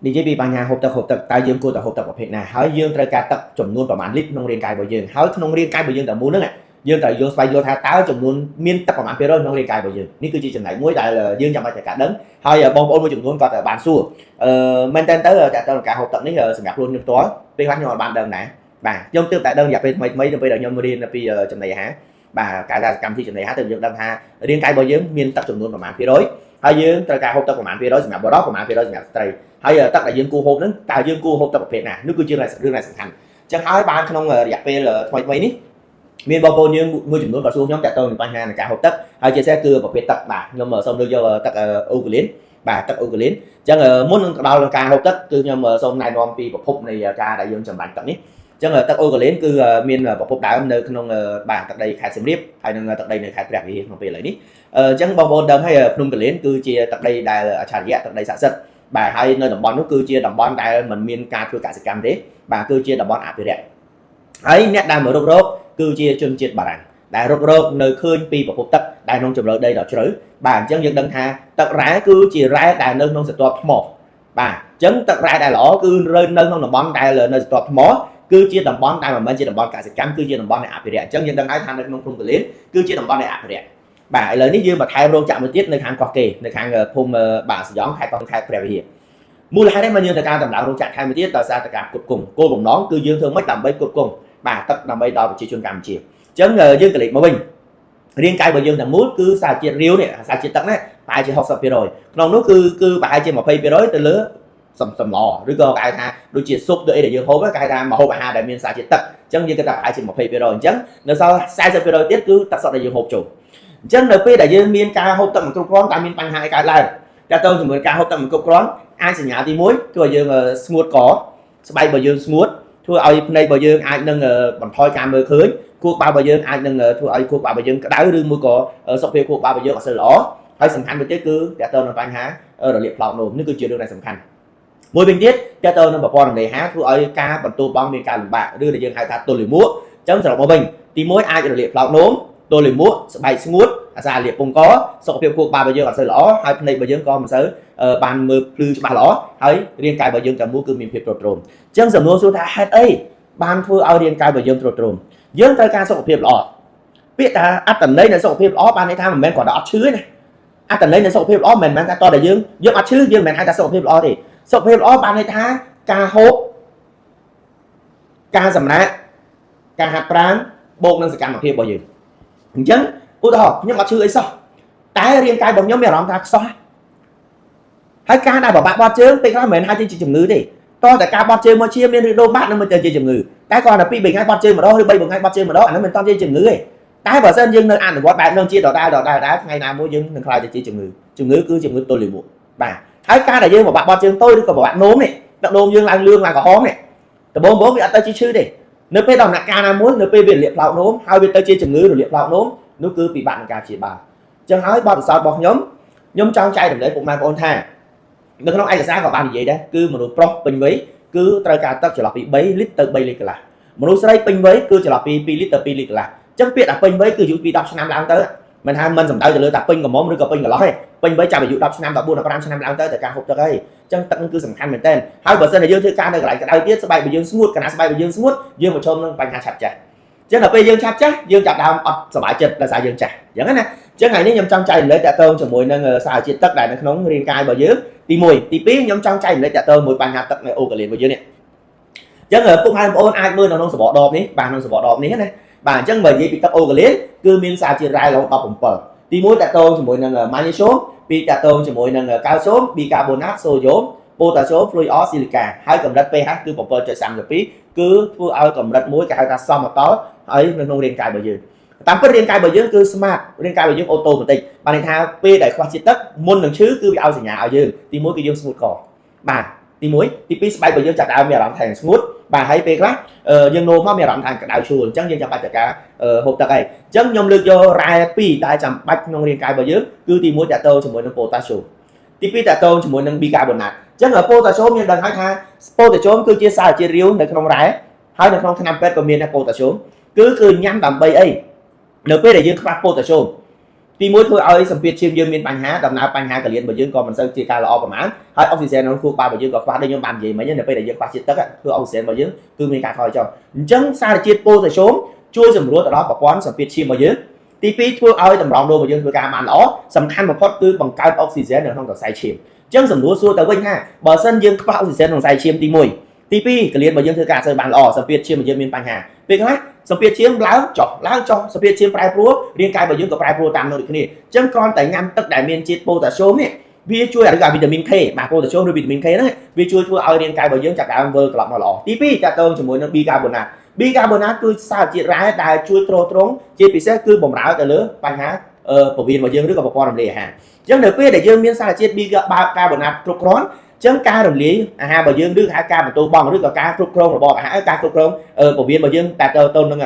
និយាយពីបញ្ហាហូបទឹកហូបទឹកតើយើងគួរតែហូបទឹកប្រភេទណាហើយយើងត្រូវការទឹកចំនួនប្រមាណលីត្រក្នុងរាងកាយរបស់យើងហើយក្នុងរាងកាយរបស់យើងតែមូលហ្នឹងយើងត្រូវយល់ស្វែងយល់ថាតើចំនួនមានទឹកប្រមាណភាគរយក្នុងរាងកាយរបស់យើងនេះគឺជាចំណែកមួយដែលយើងចាំបាច់ត្រូវការដឹងហើយបងប្អូនមួយចំនួនក៏ត្រូវបានសួរអឺមែនតើទៅតើតើការហូបទឹកនេះសម្រាប់ខ្លួនខ្ញុំផ្ទាល់ពេលខ្លះខ្ញុំអត់បានដឹងដែរបាទខ្ញុំទើបតែដឹងរយៈពេលថ្មីថ្មីទៅពេលដែលខ្ញុំរៀនពីចំណីអាហារបាទការថាកម្មវិធីចំណីអាហារទៅយើងដឹងថារាងកាយរបស់យើងមានទឹកចំនួនប្រមាណភាគរយហើយយើងត្រូវការហូបទឹកប្រមាណភាគរយសម្រាប់បុរសប្រមាណភាគរយសម្រាប់ស្ត្រីហើយទឹកដែលយើងគួរហូបហ្នឹងតើយើងគួរហូបទឹកប្រភេទណានោះគឺជារឿងដែលសំខាន់អញ្ចឹងហើយបានក្នុងរយៈពេលថ្មីថ្មីនេះមានបងប្អូនយើងមួយចំនួនក៏សួរខ្ញុំតាក់ទងនឹងបញ្ហានៃការហូបទឹកហើយជាពិសេសគឺប្រភេទទឹកបាទខ្ញុំសូមលើកយកទឹកអូកាលីនបាទទឹកអូកាលីនអញ្ចឹងមុននឹងដល់ការហូបទឹកគឺខ្ញុំសូមណែនាំពីប្រភពនៃការដែលយើងចម្រាញ់ទឹកនេះអញ្ចឹងទឹកអូកាលីនគឺមានប្រភពដើមនៅក្នុងបាទទឹកដីខេត្តសៀមរាបហើយនិងទឹកដីនៅខេត្តព្រះវិហារក្នុងពេលឥឡូវនេះអញ្ចឹងបងប្អូនដឹងហើយភ្នំកាលីនគឺជាទឹកដីដែលអច្ឆរិយៈទឹកដីស័ក្តិសិទ្ធិបាទហើយនៅតំបន់នោះគឺជាតំបន់ដែលមិនមានការធ្វើកសិកម្មទេបាទគឺជាតំបន់អភិរក្សហើយអ្នកដែលមករករកគឺជាជនជាតិបារាំងដែលរុករកនៅឃើញពីប្រភពទឹកដែលក្នុងជម្រៅដីដ៏ជ្រៅបាទអញ្ចឹងយើងដឹងថាទឹករ៉ែគឺជារ៉ែដែលនៅក្នុងស្រទាប់ថ្មបាទអញ្ចឹងទឹករ៉ែដែលល្អគឺនៅក្នុងតំបន់ដែលនៅស្រទាប់ថ្មគឺជាតំបន់ដែលមិនមែនជាតំបន់កសិកម្មគឺជាតំបន់នៃអភិរក្សអញ្ចឹងយើងដឹងហើយថានៅក្នុងភ្នំគូលែនគឺជាតំបន់នៃអភិរក្សបាទឥឡូវនេះយើងបន្ថែមរោងចក្រមួយទៀតនៅខាងកោះគេនៅខាងភូមិបាទសយ៉ងខេត្តកោះខេត្តព្រះវិហារមូលហេតុនេះមកយើងត្រូវការតម្លើងរោងចក្រថែមមួយទៀតដោយសារតែការផ្គត់ផ្គង់គោលបំណងគឺយើងធ្វើម៉េចដើម្បីផ្គត់ផ្គង់បាទទឹកដើម្បីដល់ប្រជាជនកម្ពុជាអញ្ចឹងយើងកលេចមកវិញរាងកាយរបស់យើងទាំងមូលគឺសារជាតិរាវនេះសារជាតិទឹកនេះប្រហែលជា60%ក្នុងនោះគឺប្រហែលជា20%ទៅលើសម្លឬក៏គេហៅថាដូចជាស៊ុបដូចអីដែលយើងហូបគេហៅថាម្ហូបអាហារដែលមានសារជាតិទឹកអញ្ចឹងយើងគិតថាប្រហែលជា20%អញ្ចឹងនៅសល់40%ទៀតគឺទឹកសុទ្ធដែលយើងហូបចូលអញ្ចឹងនៅពេលដែលយើងមានការហូបទឹកមិនគ្រប់គ្រាន់តើមានបញ្ហាអីកើតឡើងតើទៅជាមួយការហូបទឹកមិនគ្រប់គ្រាន់អាចសញ្ញាទី1ធ្វើឲ្យយើងស្ងួតកស្បែករបស់យើងស្ងួតធ្វើឲ្យភ្នែករបស់យើងអាចនឹងបន្ថយការមើលឃើញខួរក្បាលរបស់យើងអាចនឹងធ្វើឲ្យខួរក្បាលរបស់យើងក្តៅឬមួយក៏សុខភាពខួរក្បាលរបស់យើងអត់សូវល្អហើយសំខាន់មួយទៀតគឺតើតើនឹងបញ្ហារលាកផ្លោតនោមនេះគឺជារឿងដែលសំខាន់មួយវិញទៀតតើតើនឹងប្រព័ន្ធរំលាយអាហារធ្វើឲ្យការបន្ទោបង់មានការលំបាកឬដែលយើងហៅថាទល់លាមកអញ្ចឹងសរុបមកវិញទី1អាចរលាកផ្លោតនោមទល់លាមកស្បែកស្ងួតអាសាលាកពងកសុខភាពខួរក្បាលរបស់យើងអត់សូវល្អហើយភ្នែករបស់យើងក៏មិនសូវបានមើលភ្លឺច្បាស់ល្អហើយរាងកាយរបស់យើងទាំងមូលគឺមានភាពទ្រុឌទ្រោមអញ្ចឹងសំណួរសួរថាហេតុអីបានធ្វើឲ្យរាងកាយរបស់យើងទ្រុឌទ្រោមយើងត្រូវការសុខភាពល្អពាក្យថាអត្តន័យនៃសុខភាពល្អបានន័យថាមិនមែនគ្រាន់តែអត់ឈឺទេណាអត្តន័យនៃសុខភាពល្អមិនមែនថាតតែយើងយើងអត់ឈឺយើងមិនមែនហៅថាសុខភាពល្អទេសុខភាពល្អបានន័យថាការហូបការសម្រាកការហាត់ប្រាណបូកនឹងសកម្មភាពរបស់យើងអញ្ចឹងឧទាហរណ៍ខ្ញុំអត់ឈឺអីសោះតែរាងកាយរបស់ខ្ញុំមានអារម្មណ៍ថាខ្សោះហើយការដែលបបាក់បត់ជើងពេលខ្លះមិនមែនហៅជាជំងឺទេតតែការបត់ជើងមកឈាមមានឬដូបាក់នឹងមិនទៅជាជំងឺតែគ្រាន់តែ2 3ថ្ងៃបត់ជើងម្ដងឬ3 4ថ្ងៃបត់ជើងម្ដងអានោះមិនតជាជំងឺទេតែបើសិនយើងនៅអនុវត្តបែបនោះជាដដែលដដែលដដែលថ្ងៃណាមួយយើងនឹងក្លាយទៅជាជំងឺជំងឺគឺជំងឺទល់លាមកបាទហើយការដែលយើងបបាក់បត់ជើងតូចឬក៏បបាក់នោមនេះទឹកនោមយើងឡើងលឿងឡើងក្រហមនេះដំបូងៗវាអត់ទៅជាឈឺទេនៅពេលដល់ដំណាក់កាលណាមួយនៅពេលវារលាកផ្លោកនោមហើយវាទៅជាជំងឺរលាកផ្លោកនោមនោះគឺពិបាកក្នុងការព្យាបាលអញ្ចឹងហើយបទពិសោធន៍របស់ខ្ញុំខ្ញុំចង់ចែករំលែកពុកម៉ែបងប្អូនថានៅក្នុងឯកសារក៏បាននិយាយដែរគឺមនុស្សប្រុសពេញវ័យគឺត្រូវការទឹកចន្លោះពី3លីត្រទៅ3លីត្រកន្លះមនុស្សស្រីពេញវ័យគឺចន្លោះពី2លីត្រទៅ2លីត្រកន្លះអញ្ចឹងពាក្យថាពេញវ័យគឺអាយុពី10ឆ្នាំឡើងទៅមិនថាមិនសំដៅទៅលើតែពេញក្រមុំឬក៏ពេញកន្លោះទេពេញវ័យចាប់អាយុ10ឆ្នាំ14 15ឆ្នាំឡើងទៅតែការហូបទឹកហើយអញ្ចឹងទឹកគឺសំខាន់មែនទែនហើយបើសិនជាយើងធ្វើការនៅកន្លែងក្តៅទៀតស្បែករបស់យើងស្ងួតកណាស្បែករបស់យើងស្ងួតយើងប្រឈមនឹងបញ្ហាឆាប់ចាស់អញ្ចឹងដល់ពេលយើងឆាប់ចាស់យើងចាប់ដើមអត់សប្បាយចិត្តដោយសារយើងចាស់អញ្ចឹងណាអញ្ចឹងថ្ងៃនេះខ្ញុំចង់ចែករំលែកតាក់ទងជាមួយនឹងសារជាតិទឹកដែលនៅក្នុងរាងកាយរបស់យើងទី1ទី2ខ្ញុំចង់ចែករំលែកតាក់ទងមួយបញ្ហាទឹកនៅអូកាលីនរបស់យើងនេះអញ្ចឹងពុកម៉ែបងប្អូនអាចមើលនៅក្នុងសបកដបនេះបាទក្នុងសបកដបនេះណាបាទអញ្ចឹងបើនិយាយពីទឹកអូកាលីនគឺមានសារជាតិរ៉ែរហូត17ទី1តាក់ទងជាមួយនឹងម៉ាញ៉េស្យូមពីរតាក់ទងជាមួយនឹងកាល់ស្យូមប៊ីកាបូណាតសូដ្យូមប៉ូតាស្យូមហ្លុយអស៊ីលីកាហើយកម្រិត pH គឺ7.32គឺធ្វើឲ្យកម្រិតមួយគេហៅថាសមតុល្យហើយនៅក្នុងរាងកាយរបស់យើងតាមពិតរាងកាយរបស់យើងគឺ smart រាងកាយរបស់យើង automatic បានន័យថាពេលដែលខ្វះជាតិទឹកមុននឹងឈឺគឺវាឲ្យសញ្ញាឲ្យយើងទី1គឺយើងស្ងួតកបាទទី1ទី2ស្បែករបស់យើងចាប់ដើមមានអារម្មណ៍ថាស្ងួតបាទហើយពេលខ្លះយើងនោមមកមានអារម្មណ៍ថាក្តៅឈួលអញ្ចឹងយើងចាំបាច់ត្រូវការហូបទឹកហើយអញ្ចឹងខ្ញុំលើកយករ៉ែ2ដែលចាំបាច់ក្នុងរាងកាយរបស់យើងគឺទី1តាក់ទងជាមួយនឹងប៉ូតាស្យូមទី2តាក់ទងជាមួយនឹងប៊ីកាបូណាតអញ្ចឹងប៉ូតាស្យូមយើងដឹងហើយថាប៉ូតាស្យូមគឺជាសារជាតិរាវនៅក្នុងរ៉ែហើយនៅក្នុងថ្នាំពេទ្យក៏មានដែរប៉ូតាស្យូមគឺគឺញ៉ាំដើម្បីអីនៅពេលដែលយើងខ្វះប៉ូតាស្យូម ទី1ធ្វើឲ្យសម្ពាធឈាមយើងមានបញ្ហាដំណើរបញ្ហាកលៀនរបស់យើងក៏មិនសូវជាការល្អប្រហែលហើយអុកស៊ីហ្សែនក្នុងខួរក្បាលរបស់យើងក៏ខ្វះដូចខ្ញុំបាននិយាយមិញនៅពេលដែលយើងខ្វះជាតិទឹកធ្វើអុកស៊ីហ្សែនរបស់យើងគឺមានការថយចុះអញ្ចឹងសារជាតិប៉ូតាស្យូមជួយសម្រួលទៅដល់ប្រព័ន្ធសម្ពាធឈាមរបស់យើងទី2ធ្វើឲ្យតម្រងនោមរបស់យើងធ្វើការបានល្អសំខាន់បំផុតគឺបង្កើតអុកស៊ីហ្សែននៅក្នុងសរសៃឈាមអញ្ចឹងសំណួរសួរទៅវិញថាបើសិនយើងខ្វះអុកស៊ីហ្សែនក្នុងសរសៃឈាមទី1ទី2កលៀនរបស់យើងធ្វើការអត់សូវបានល្អសម្ពាធឈាមរបស់យើងមានបញ្ហាពេលខ្លះសម្ពាធឈាមឡើងចុះឡើងចុះសម្ពាធឈាមប្រែប្រួលរាងកាយរបស់យើងក៏ប្រែប្រួលតាមនោះដូចគ្នាអញ្ចឹងគ្រាន់តែញ៉ាំទឹកដែលមានជាតិប៉ូតាស្យូមនេះវាជួយឲ្យវីតាមីន K បាទប៉ូតាស្យូមឬវីតាមីន K ហ្នឹងវាជួយធ្វើឲ្យរាងកាយរបស់យើងចាប់ដើមវិលត្រឡប់មកល្អទី2តាក់ទងជាមួយនឹង bicarbonate bicarbonate គឺសារជាតិរ៉ែដែលជួយទ្រទ្រង់ជាពិសេសគឺបំរើទៅលើបញ្ហាពោះវៀនរបស់យើងឬក៏ប្រព័ន្ធរំលាយអាហារអញ្ចឹងនៅពេលដែលយើងមានសារជាតិ bicarbonate គ្រប់គ្រាន់ចឹងការរំលាយអាហាររបស់យើងឬហៅការបន្ទោបង់ឬក៏ការគ្រប់គ្រងរបបអាហារការគ្រប់គ្រងពោះវៀនរបស់យើងតែទៅនឹ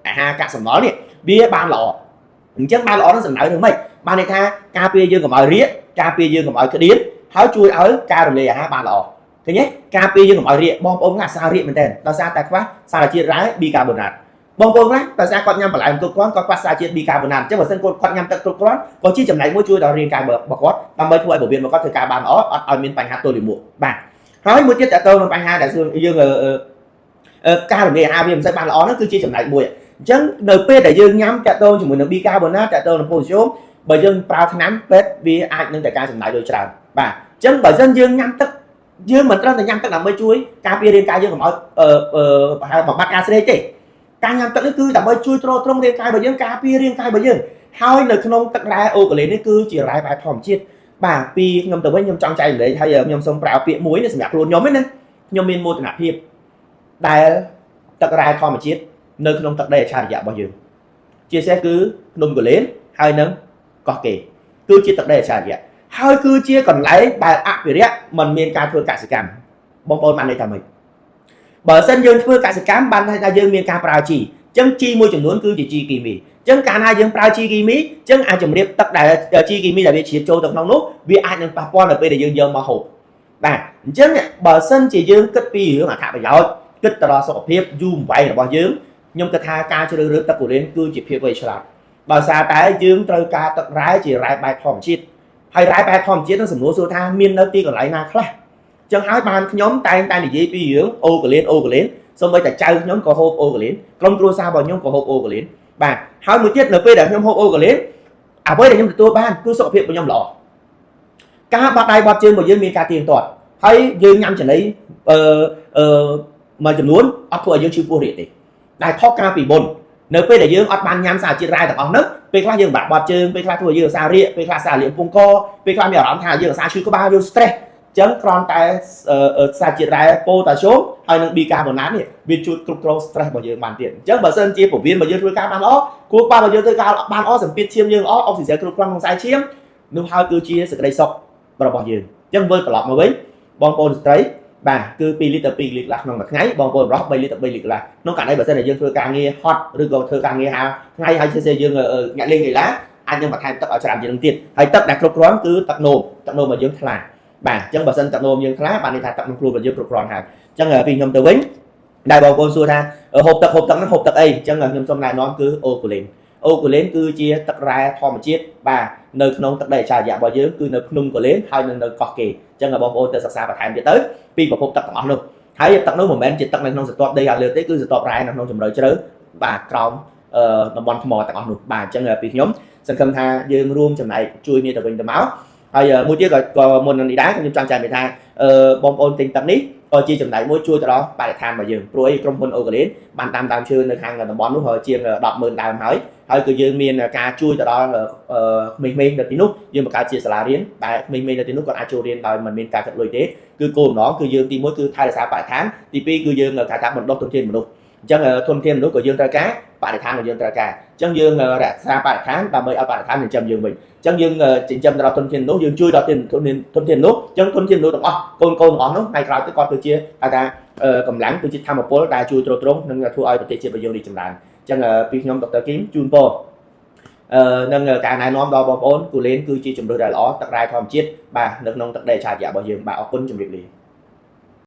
ងអាហារកាកសំណល់នេះវាបានល្អអញ្ចឹងបានល្អនឹងសំដៅនឹងម៉េចបានន័យថាការពារយើងកុំឲ្យរាកការពារយើងកុំឲ្យក្តៀនហើយជួយឲ្យការរំលាយអាហារបានល្អឃើញទេការពារយើងកុំឲ្យរាកបងប្អូនខ្លះសាររាកមែនតើដោយសារតែខ្វះសារជាតិរ៉ែ bicarbonate បងប្អូនខ្លះដោយសារគាត់ញ៉ាំបន្លែគ្រប់គ្រាន់គាត់ខ្វះសារជាតិ bicarbonate អញ្ចឹងបើសិនគាត់ញ៉ាំទឹកគ្រប់គ្រាន់ក៏ជាចំណែកមួយជួយដល់រាងកាយរបស់គាត់ដើម្បីធ្វើឲ្យពោះវៀនរបស់គាត់ធ្វើការបានល្អអត់ឲ្យមានបញ្ហាទល់លាមកបាទហើយមួយទៀតតទៅនឹងបញ្ហាដែលយើងការរំលាយអាហារវាមិនសូវបានល្អនោះគឺជាចំណែកមួយអញ្ចឹងនៅពេលដែលយើងញ៉ាំតាក់ទងជាមួយនឹង bicarbonate តាក់ទងនឹង potassium បើយើងប្រើថ្នាំពេទ្យវាអាចនឹងតែការចំណាយលុយច្រើនបាទអញ្ចឹងបើសិនយើងញ៉ាំទឹកយើងមិនត្រឹមតែញ៉ាំទឹកដើម្បីជួយការពាររាងកាយយើងកុំឲ្យបំបត្តិការស្រេកទេការញ៉ាំទឹកនេះគឺដើម្បីជួយទ្រទ្រង់រាងកាយរបស់យើងការពាររាងកាយរបស់យើងហើយនៅក្នុងទឹករ៉ែអូកាឡេនេះគឺជារ៉ែបែបធម្មជាតិបាទពីខ្ញុំទៅវិញខ្ញុំចង់ចែករំលែកហើយខ្ញុំសូមប្រើពាក្យមួយនេះសម្រាប់ខ្លួនខ្ញុំឯណាខ្ញុំមានមោទនភាពដែលទឹករ៉ែធម្មជាតិនៅក្នុងទឹកដីអច្ឆរិយៈរបស់យើងជាពិសេសគឺភ្នំគូលែនហើយនឹងកោះកេរគឺជាទឹកដីអច្ឆរិយៈហើយគឺជាកន្លែងដែលអភិរក្សមិនមានការធ្វើកសិកម្មបងប្អូនបានន័យថាម៉េចបើសិនយើងធ្វើកសិកម្មបានន័យថាយើងមានការប្រើជីអញ្ចឹងជីមួយចំនួនគឺជាជីគីមីអញ្ចឹងកាលណាយើងប្រើជីគីមីអញ្ចឹងអាចជំរាបទឹកដែលជីគីមីដែលវាជ្រាបចូលទៅក្នុងនោះវាអាចនឹងប៉ះពាល់ដល់ពេលដែលយើងយកមកហូបបាទអញ្ចឹងបើសិនជាយើងគិតពីរឿងអត្ថប្រយោជន៍គិតទៅដល់សុខភាពយូរអង្វែងរបស់យើងខ្ញុំគិតថាការជ្រើសរើសទឹកគូលែនគឺជាភាពវៃឆ្លាតដោយសារតែយើងត្រូវការទឹករ៉ែជារ៉ែបែបធម្មជាតិហើយរ៉ែបែបធម្មជាតិនឹងសំណួរសួរថាមាននៅទីកន្លែងណាខ្លះចឹងហើយបានខ្ញុំតែងតែនិយាយពីរឿងអូកាឡេនអូកាឡេនសូម្បីតែចៅខ្ញុំក៏ហូបអូកាឡេនក្រុមគ្រួសាររបស់ខ្ញុំក៏ហូបអូកាឡេនបាទហើយមួយទៀតនៅពេលដែលខ្ញុំហូបអូកាឡេនអ្វីដែលខ្ញុំទទួលបានគឺសុខភាពរបស់ខ្ញុំល្អការបត់ដៃបត់ជើងរបស់យើងមានការទៀងទាត់ហើយយើងញ៉ាំចំណីអឺអឺមួយចំនួនអត់ធ្វើឲ្យយើងឈឺពោះរាកទេដែលខុសកាលពីមុននៅពេលដែលយើងអត់បានញ៉ាំសារជាតិរ៉ែទាំងអស់ហ្នឹងពេលខ្លះយើងបាក់បត់ជើងពេលខ្លះធ្វើឲ្យយើងអាសារាកពេលខ្លះសារលាកពងកពេលខ្លះមានអារម្មណ៍ថាយើងអាសាឈឺក្បាលយើង stress ចឹងគ្រាន់តែសារជាតិរ៉ែប៉ូតាស្យូមហើយនិង bicarbonate នេះវាជួយគ្រប់គ្រង stress របស់យើងបានទៀតអញ្ចឹងបើសិនជាពោះវៀនរបស់យើងធ្វើការបានល្អខួរក្បាលរបស់យើងធ្វើការបានល្អសម្ពាធឈាមយើងល្អអុកស៊ីហ្សែនគ្រប់គ្រាន់ក្នុងខ្សែឈាមនោះហើយគឺជាសេចក្តីសុខរបស់យើងអញ្ចឹងវិលត្រឡប់មកវិញបងប្អូនស្ត្រីបាទគឺ2លីត្រទៅ2លីត្រកន្លះក្នុងមួយថ្ងៃបងប្អូនប្រុស3លីត្រទៅ3លីត្រកន្លះក្នុងករណីបើសិនជាយើងធ្វើការងារហត់ឬក៏ធ្វើការងារហាថ្ងៃហើយជាយើងអ្នកលេងកីឡាអាចនឹងបន្ថែមទឹកឲ្យច្រើនជាងនឹងទៀតហើយទឹកដែលគ្រប់គ្រាន់គឺទឹកនោមទឹកនោមរបស់យើងថ្លាបាទអញ្ចឹងបើសិនទឹកនោមយើងថ្លាបានន័យថាទឹកក្នុងខ្លួនរបស់យើងគ្រប់គ្រាន់ហើយអញ្ចឹងពីខ្ញុំទៅវិញដែលបងប្អូនសួរថាហូបទឹកហូបទឹកហ្នឹងហូបទឹកអីអញ្ចឹងខ្ញុំសូមណែនាំគឺអូកូឡេនអូកូឡេនគឺជាទឹករ៉ែធម្មជាតិបាទនៅក្នុងទឹកដីអច្ឆរិយៈរបស់យើងគឺនៅភ្នំគូលែនហើយនៅកោះកេរអញ្ចឹងបងប្អូនទៅសិក្សាបន្ថែមទៀតទៅពីប្រភពទឹកទាំងអស់នោះហើយទឹកនោះមិនមែនជាទឹកនៅក្នុងស្រទាប់ដីខាងលើទេគឺស្រទាប់រ៉ែនៅក្នុងជម្រៅជ្រៅបាទក្រោមតំបន់ថ្មទាំងអស់នោះបាទអញ្ចឹងពីខ្ញុំសង្ឃឹមថាយើងរួមចំណែកជួយគ្នាទៅវិញទៅមកហើយមួយទៀតក៏មុននឹងនេះដែរខ្ញុំចង់ចែកថាបងប្អូនទិញទឹកនេះក៏ជាចំណែកមួយជួយទៅដល់បរិស្ថានរបស់យើងព្រោះអីក្រុមហ៊ុនអូកាឡេនបានតាមដើមឈើនៅខាងតំបន់នោះជាង 100,000 ដើមហើយហើយគឺយើងមានការជួយទៅដល់ក្មេងៗនៅទីនោះយើងបង្កើតជាសាលារៀនតែក្មេងៗនៅទីនោះគាត់អាចចូលរៀនដោយមិនមានការគិតលុយទេគឺគោលបំណងគឺយើងទី1គឺថែរក្សាបរិស្ថានទី2គឺយើងគេថាបណ្ដុះធនធានមនុស្សអញ្ចឹងធនធានមនុស្សក៏យើងត្រូវការបរិស្ថានក៏យើងត្រូវការអញ្ចឹងយើងរក្សាបរិស្ថានដើម្បីឲ្យបរិស្ថានចិញ្ចឹមយើងវិញអញ្ចឹងយើងចិញ្ចឹមទៅដល់ធនធានមនុស្សយើងជួយដល់ធនធានមនុស្សអញ្ចឹងធនធានមនុស្សទាំងអស់កូនទាំងអស់នោះថ្ងៃក្រោយទៅគាត់គឺជាគេថាកម្លាំងគឺជាធម៌ពលដែលជួយទ្រទ្រង់និងធ្វើឲ្យប្រទេសជាតិរបស់យើងរីកចម្រើនអញ្ចឹងពីខ្ញុំដុកទ័រគីមជូនពរនឹងការណែនាំដល់បងប្អូនគូលែនគឺជាជម្រើសដែលល្អទឹករ៉ែធម្មជាតិបាទនៅក្នុងទឹកដីអច្ឆរិយៈរបស់យើងបាទអរគុណជម្រាបលា។